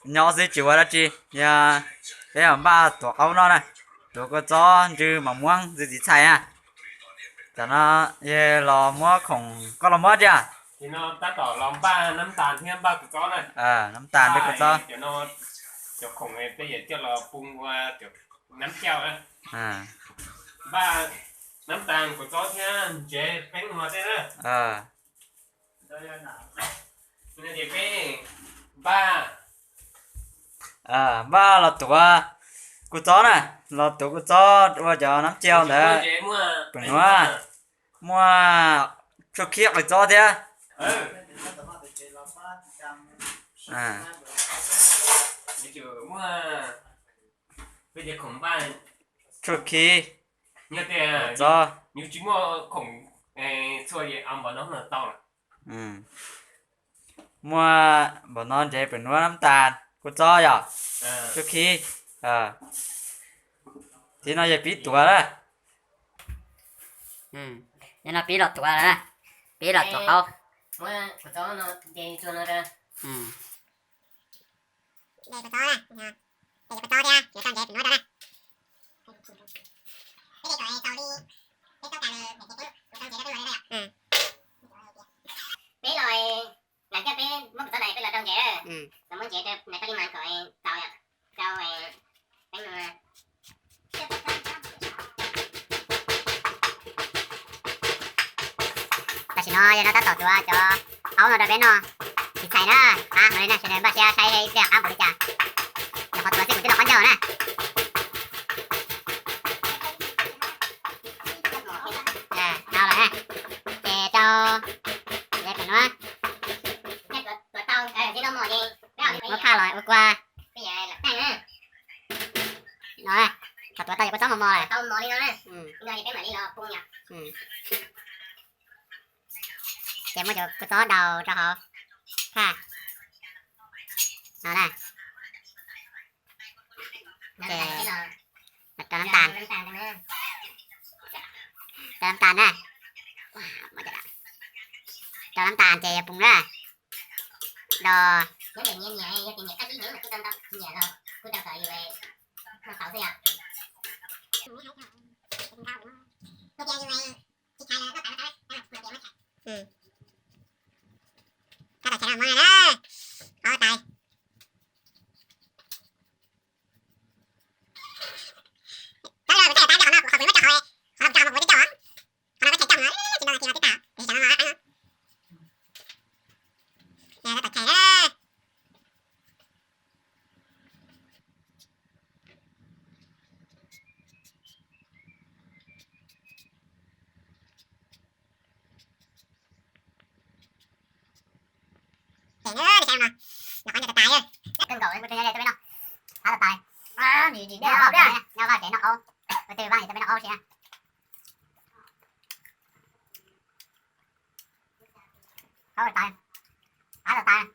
Nyob xwb tsis ua dab tsi, yog peb npaj tuav qaub noj na, tuav kua txob ntsw mas muab ntxiv txiv txhais na. Tam no yog los muab khoom, koj los muab tiag. Nab tas thiab npaj kua txob na. Nab tas thiab kua txob. Cov khoom peb yuav coj los pub ua nab cauj. Npaj nab tas kua txob thiab ntsev peeb hmo tej na. Ces peb npaj, npaj los tuav kua txob na, los tuav kua txob ua cov nab cauj ntawd. Pem nuav muaj tshuaj khib qws txob thiab. Tshuaj khib, txob. Muaj npaum no ntsev, pem nuav nab tas, kua txob yog tshuaj khib. Tib no yog pib tuav na. No pib los tuav lawm na, pib los tuav qaub. Peb los, lam thiab peb muab kua txob na peb los rau ntsev, los muab ntsev na, koj li mas kom tau, rau peeb no. Tam sim no yog no tab tom tuav cov qaub no rau peb noj txiv txhais na. Qab no li na, sawv daws npaj siab saib ib pliag qab npaum li cas. Nyuam qhuav tuav xwb kuv twb los qaub ncauj na. Tau lawm na, ces rau, pem nuav muab phaj los ua kua. No, thaum tuav tau yog kua txob mos mos lawm. Ces muab cov kua txob daus rau hauv phaj no na. Ces rau nab tas, rau nab tas na, rau nab tas ces yog pum na. Dos, Kawg nkaus, kuv twb nyob ze tuaj peb noj qab tau tais. Nyob vaj tsev noj qaub, kuv twb vaj tsev tuaj peb noj qaub si na. Qaub tau tais, qab tau tais.